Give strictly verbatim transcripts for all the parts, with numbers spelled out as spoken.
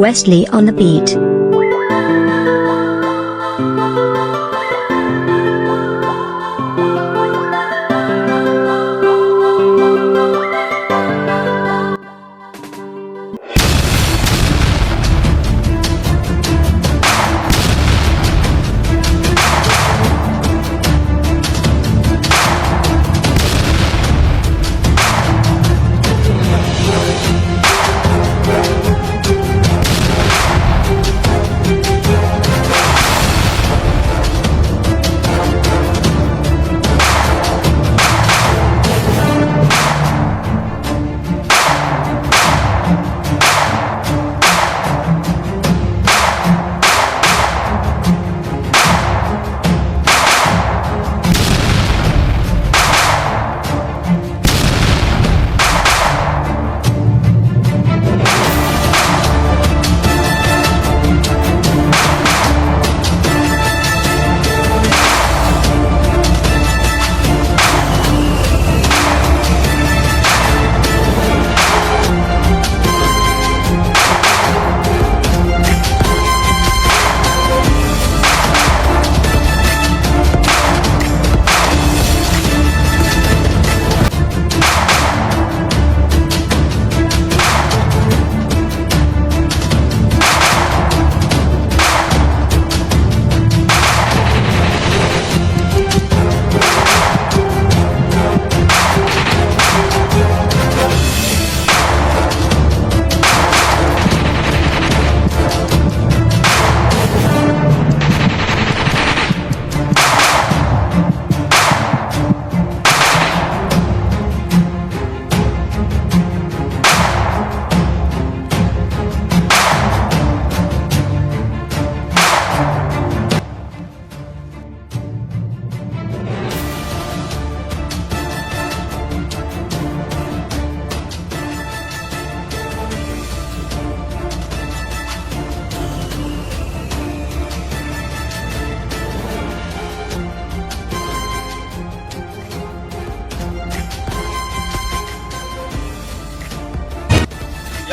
Wesley on the beat.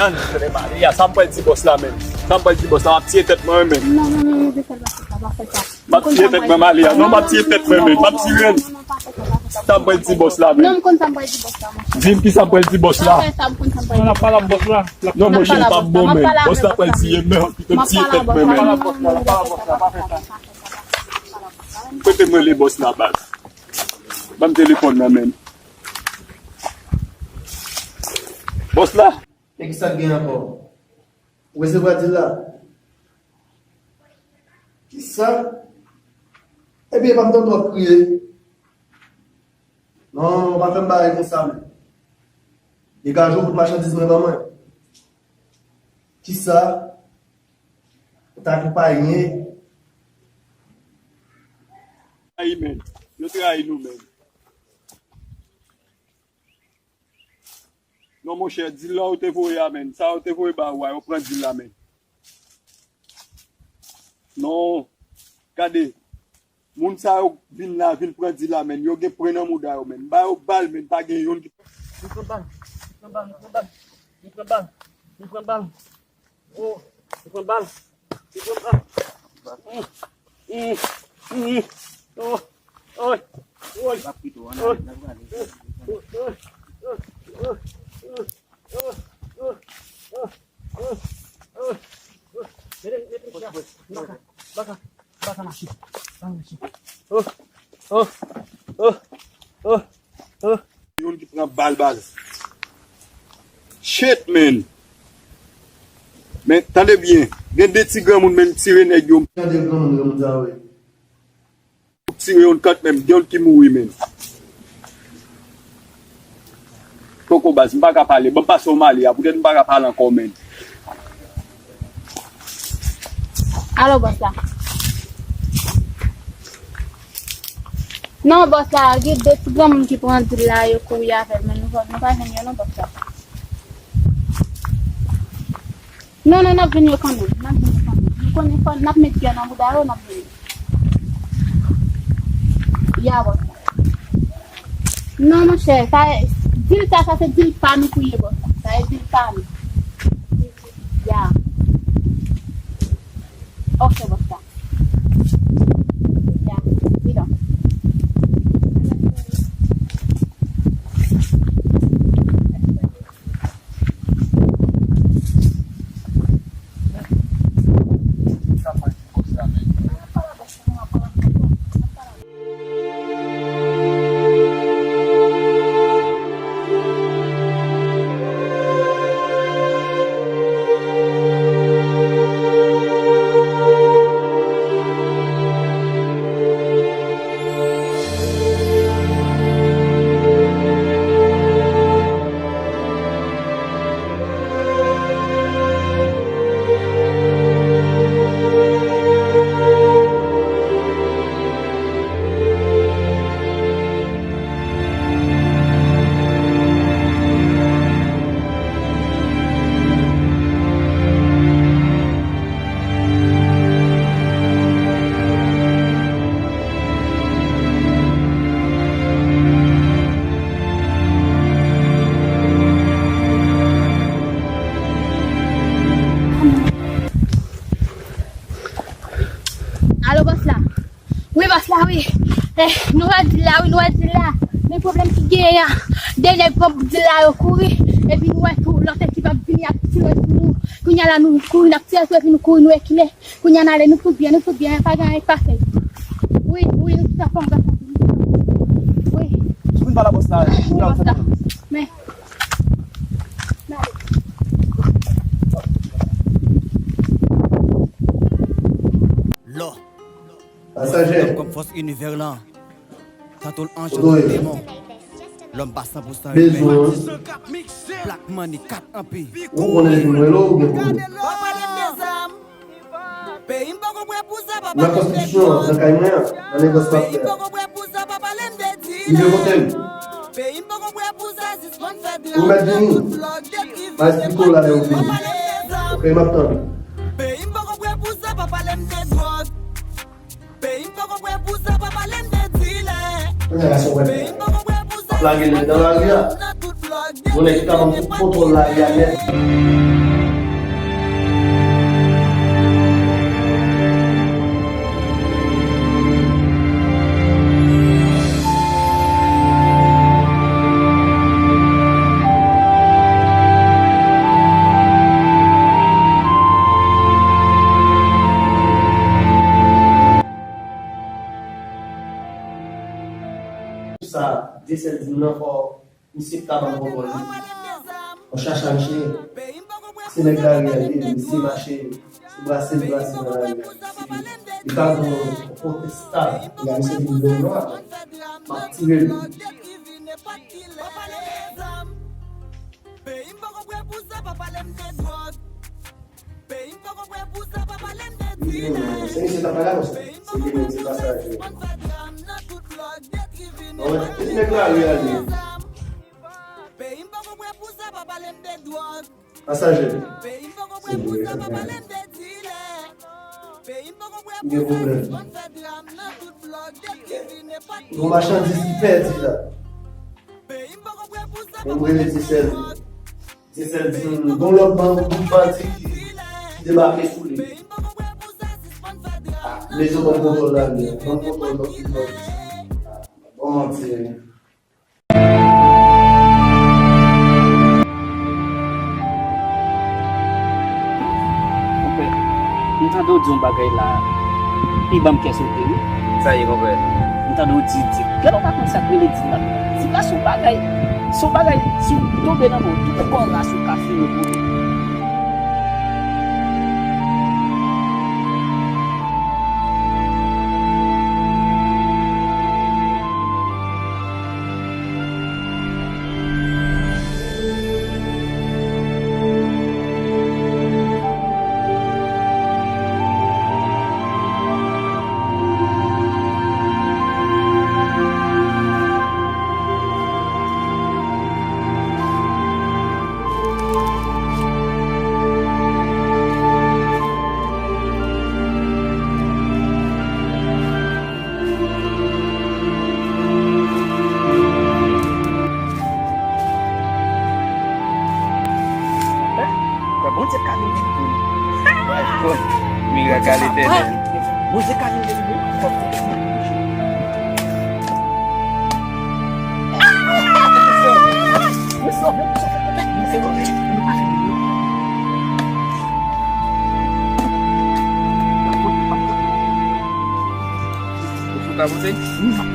Yan, ya, sa m pral di bòs la menm. Sa m pral di bòs la, m ap tiye tèt mwen menm. Non, non, non, non, pa fè sa, pa fè sa. M ap tiye tèt mwen, Malia. Non, m ap tiye tèt mwen menm. M ap tiye l. Sa m pral di bòs la menm. Non, m konn sa m pral di bòs la, monchè. Di m ki sa m pral di bòs la. Pa fè sa, m konn sa m pral di. Non, monchè, l p ap bon menm. Bòs la pral tiye m menm. M ap tiye tèt mwen menm. Kote mwen le bòs la, baz? Ban m telefòn nan menm. Bòs la. E kisa k gen ankò? Ou resevwa dil la? Kisa? Ebyen, pa m tande w ap kriye. Non, ou pa fè m bagay konsa, men. Degaje w, pot machandiz mwen ban mwen. Kisa? Ou t akonpaye. Trayi, men. Yo trayi nou, men. Non, monchè, dil la ou te voye a, men. Sa yo te voye ba ou a, yo pran dil la, men. Non. Gade. Moun sa yo vin la, vin pran dil la, men. Yo gen pwen nan mouda yo, men. Ba yo bal, men. Pa gen youn ki. Nou pran bal. Nou pran bal. Nou pran bal. Nou pran bal. Nou pran bal. Oh, li pran bal. Li pran bal. Mm, mm, mm. Oh, oh, oh. Mete, mete, baka, baka. Baka mache. Baka mache. Oh, oh, oh, oh, oh. Youn ki pran bal, baz. Shit, man. Men, tande byen. Gen de ti granmoun, men, tire nèg yo. Tande granmoun, granmoun sa, wi. Tire youn kant menm, gen youn ki mouri, men. Poko baz, m pa ka pale. Ban m pase w male a, poutèt m pa ka pale ankò, men. Alo, bòs la. Non, bòs la, gen de ti granmoun ki pran dil la, yo kouri avè l, men nou pa, nou pa jwenn yo non, bòs la. Non, non, n ap jwenn yo kanmenm. N ap jwenn yo kanmenm. Nou konnen fò n ap met pyè nan bouda yo, n ap jwenn yo. Ya, bòs la. Non, monchè, sa, dil sa, sa se dil pa nou pou ye, bòs la. Sa e dil pa nou. Ya. Ok, bòs la. Ya, wi, non. Alo, bòs la. Wi, bòs la, wi. Eh, nou wè dil la, wi, nou wè dil la. Men pwoblèm ki genyen an. De nèg pran dil la, yo kouri. Epi nou wè tou, lòt ekip ap vini, ap tire sou nou. Kounye a la, nou kouri, n ap tire sou, epi nou kouri, nou rekile. Kounye a n ale, nou fout byen, nou fout byen, pa gen anyen k pase. Wi, wi, nou tout anfòm, gason. Wi. Ou vin pale a bòs la, wi, bòs la. Men. Lò. Pasaje. Kòm fòs inivè lan. Tanto l anj, tanto l demon. Lòm pa san pou san imen. Black Money, kat anpi. Ou konnen si mwen la, ou gen pwoblèm. Nan konstriksyon an, nan kay mwen an, nan negòs m ap fè a. Li gen kote m. Ou mèt vini. M a esplike w la lè ou vini. Ok, m ap tann ou. Peyi m poko prè pou sa, pa pale m de dwòg. Peyi m poko prè pou sa, pa pale m de dilè. Kounye a la, se w wè. Peyi m poko prè pou sa. Ap lage nèg nan lari a. Yon nèg ki ka ban m tout kontwòl lari a nèt. Sa, Dyesèl di m nan fò misye ta ban m kontwòl li. Mwen chache al chire. Se nèg lari a li ye, misye mache, se brase l brase nan lari a. Se li. Li ka yon kontestab. Li a misye vin dòmi non atò. M ap tire li. Peyi m poko prè pou sa, pa pale m de dwòg. Peyi m poko prè pou sa, pa pale m de dilè. Se misye k ap pale a konsa. Se li menm, se pasaje. Bon, se nèg lari a li. Peyi m poko prè pou sa, pa pale m de dwòg. Pasaje. Peyi m poko prè pou sa, pa pale m de dilè. Peyi m poko prè pou sa, sispann fè dram nan tout blòk. Gen machandiz ki pèdi la. Peyi m poko prè pou sa, pa pale m de dwòg. Dyesèl di m, gon lòt ban-, gwoup bandi ki, ki debake sou li. Ah, mesye, ban m kontwòl lari a, ban m kontwòl lòt gwoup bandi. Ah, bon manti, wi. Konpè, m tande w di yon bagay la, li ban m kè sote, wi. Sa ye, konpè? M tande w di, di. Gade w pa konn sa k rele di la. Di la se yon bagay, se yon bagay, si w tonbe nan men w, tout kò w rase w ka fini pou li. Kwè Bondye ka vin delibre nou. Mirak a Letènèl. Ou sou tapote?